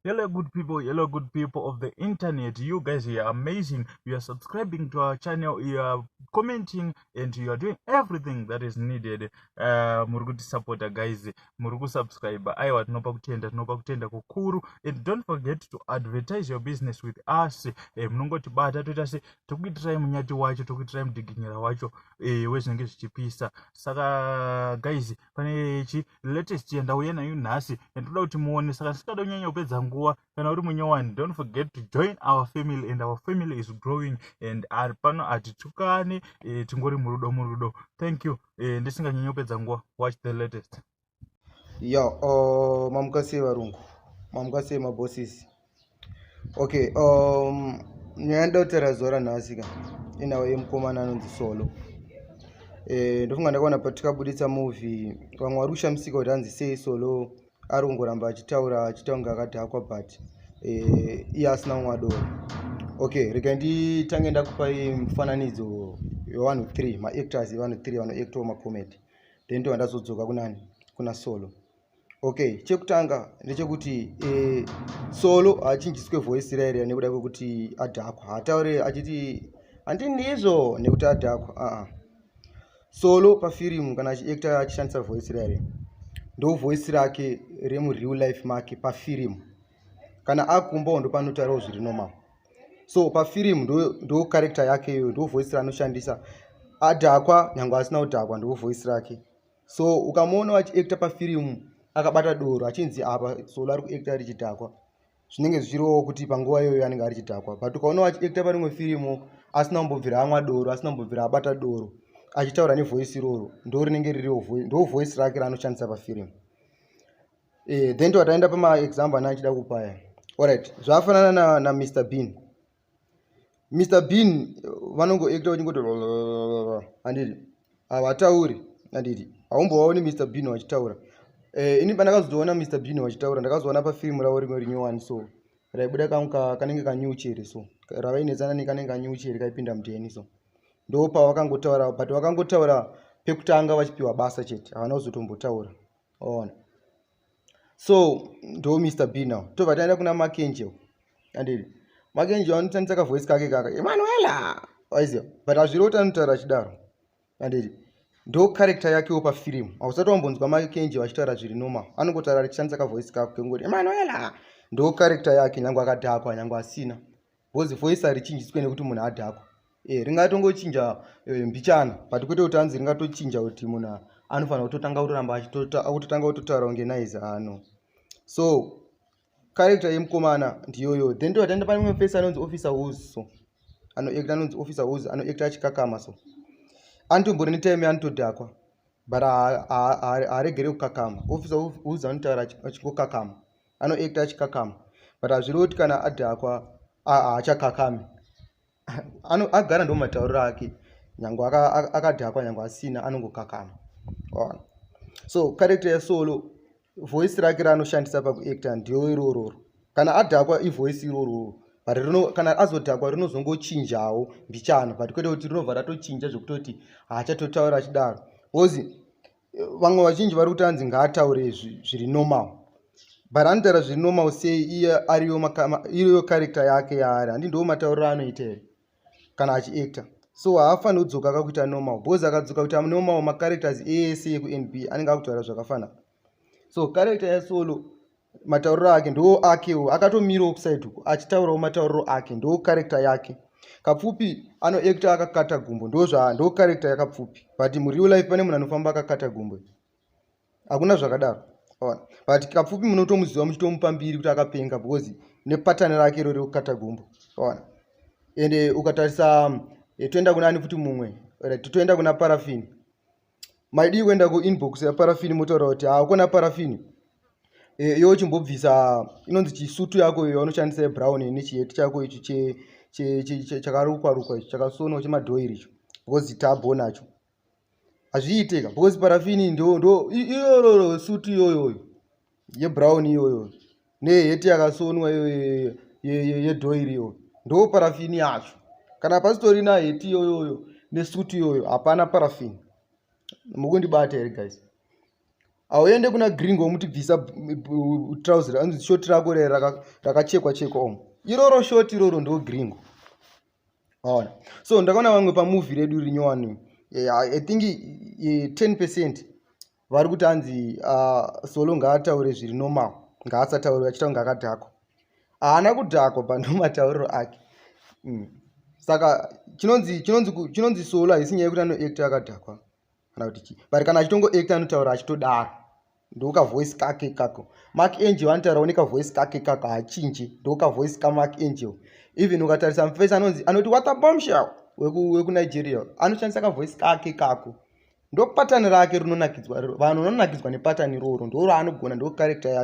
Hello, good people. Hello, good people of the internet. You guys are amazing. You are subscribing to our channel, you are commenting, and you are doing everything that is needed. Muri kutisapota guys, muri kusubscribe. Aiwa, tinopa kutenda, tinopa kutenda kukuru. And don't forget to advertise your business with us. Munongotibata, toita se tokuitirai munyati wacho, tokuitirai mudhiginyira wacho wezvinenge zvichipisa. Saka guys, pane chi latest yandauya nayo nhasi yandoda kuti muone. Saka ndisingada kunyanya kupedza nguva, kana uri munyowani, don't forget to join our family, and our family is growing, and ari pano hatitukane, tingori murudo, murudo. Thank you. Ndisinganyanyi kupedza nguva, watch the latest. Yo, mamuka sei varungu? Mamuka sei mabosses? Okay, nyaya ndoda kutaura zuva ranhasi ka inhau yemukomana anonzi Solo. Ndofunga ndakaona patikabuditsa movie, vamwe vari kushamisika kuti hanzi sei Solo ari kungoramba achitaura, achiita kunge akadhakwa, but iye asina kumwa doro. Okay, regai nditange ndakupai mufananidzo wevanhu 3, maactors evanhu 3 vanoactawo macomedy, then ndobva ndazodzoka kunani, kuna Solo. Okay, chekutanga ndechekuti Solo haachinjiswe voice rairiya nekuda kwekuti adhakwa. Haataure achiti handi ndizvo nekuti adhakwa. Aa, Solo pafirimu kana achiacta achishandisa voice rairiya, ndo voice rake remureal life make pafirimu. Kana akumbawo ndopanotaurawo zviri normal. So pafirimu ndo character yake iyoyo, ndo voice raanoshandisa. Adhakwa nyange asina kudhakwa, ndo voice rake. So ukamuona achiacta pafirimu akabata doro, achinzi apa Solo ari kuacta ari chidhakwa, zvinenge zvichirewo kuti panguva iyoyo anenge ari chidhakwa. But ukaona achiacta parimwe firimu asina kumbobvira amwa doro, asina kumbobvira abata doro, achitaura nevoice iroro, ndo rinenge ririwo, ndo voice rake raanoshandisa pafirimu. Then tobva taenda pamaexample ana achida kupaya. Alright, zvafanana naMr na Bean. Mr Bean vanongoacta vachingoti, handiti? Havatauri, handiti? Haumbovaoni Mr Bean vachitaura. Ini pandakazotoona Mr Bean vachitaura, ndakazoona pafirimu ravo rimwe rinyowani so, raibuda kamwe kanenge kanyuchere so, ravainetsana nekanenge kanyuchere kaipinda mudheni so, ndo pavakangotaura. But vakangotaura pekutanga vachipiwa basa chete, havana kuzotombotaura. Ona, so ndo Mr Bean now. Tobva taenda kuna Mark Angel, anditi? Mark Angel anotandisa kavoice kake kaka Emanuela, waiziva? But hazviri kuti anotaura achidaro, anditi? Ndo character yakewo pafirimu. Hausati wambonzwa Mark Angel achitaura zviri normal. Anongotaura achishandisa kavoice kako kengoti Emanuela. Ndo character yake, nyange akadhakwa, nyange asina, because voice harichinjiswe nekuti munhu adhakwa. Ringatongochinja mbichana, but kwete kuti anzi ringatochinja kuti munhu anofanira kutotanga kutoramba kutotanga kutotaura kunge naiza ano. So character yemukomana ndiyoyo. Then tobva taenda pane mumwe face anonzi Officer Who's. So anoacta, anonzi Officer Who's, anoacta achikakama. So anotombori netime yaanotodhakwa, but haaregere kukakama. Officer Who's anotaura achingokakama, anoacta achikakama, but hazviri kuti kana adhakwa haachakakami. Agara ndo matauriro ake, nyange akadhakwa, nyange asina, anongokakama. So character yaSolo, voice rake raanoshandisa pakuacta ndiyo irororo. Kana adhakwa, ivoice irororo, but kana azodhakwa rinozongochinjawo mbichana, but kwete kuti rinobva ratochinja zvekutoti haachatotaura achidaro, because vamwe vazhinji vari kuti anzi ngaataure zviri normal. But anotaura zviri normal sei iye ariyo iriyo character yake yaari? Handi ndo matauriro anoita here kana achiacta? So haafaniri kudzoka akakuita normal, because akadzoka kuita normal, macharacters ese ekuNB anenge akutaura zvakafanana. So character yaSolo, matauriro ake ndo akewo, akatomirawo kuside uko achitaurawo matauriro ake, ndo character yake. Kapfupi anoacta akakata gumbo, ndo ndo character yakapfupi. But mureal life pane munhu anofamba akakata gumbo? Hakuna zvakadaro. But Kapfupi munotomuziva, muchitomupa mbiri kuti akapenga, because nepattern rake iro rekukata gumbo. Ona, ende ukatarisa, toenda kuna ani futi mumwe? Right, toenda kuna Parafini. Maidii kuenda kuinbox yaParafini, motaura kuti hakuna Parafini, iwe chimbobvisa inonzi chisutu yako iyo yaunoshandisa yebrown nechiheti chako icho chakarukwa rukwa icho, chakasonwa, chemadhoiri icho, because tabho nacho hazviiteka. Because Parafini ndo iyororo sutu iyoyoyo yebrown iyoyo neheti yakasonwa yedhoiri iyoyo, ndo Parafini yacho. Kana pasitorina heti iyoyoyo nesutu iyoyo, hapana Parafini. Mukundibata here guys? Hauende kuna Gringo womuti bvisa trouser, anzi short rako rere rakachekwa chekwa omo. Iroro short iroro ndo Gringo. Waona? So ndakaona vamwe pamovie redu rinyowani. I think 10% vari kuti hanzi Solo ngaataure zviri normal, ngaasataure achiita kunge akadhakwa. Haana kudhakwa pando matauriro ake. Saka chinonzi Solo haisi nyaya yekuti anoacta akadhakwa kana kuti chii, but kana achitongoacta anotaura achitodaro, ndokavoice kake kako. Mark Angel anotaurawo nekavoice kake kako, haachinji, ndokavoice kaMark Angel. Even ukatarisa mufesi anonzi anoti "What a bombshell" wekuNigeria, anoshandisa kavoice kake kako, ndo pattern rake rinonakidzwa vanhu vanonakidzwa nepattern iroro, ndo raanogona, ndo character yake.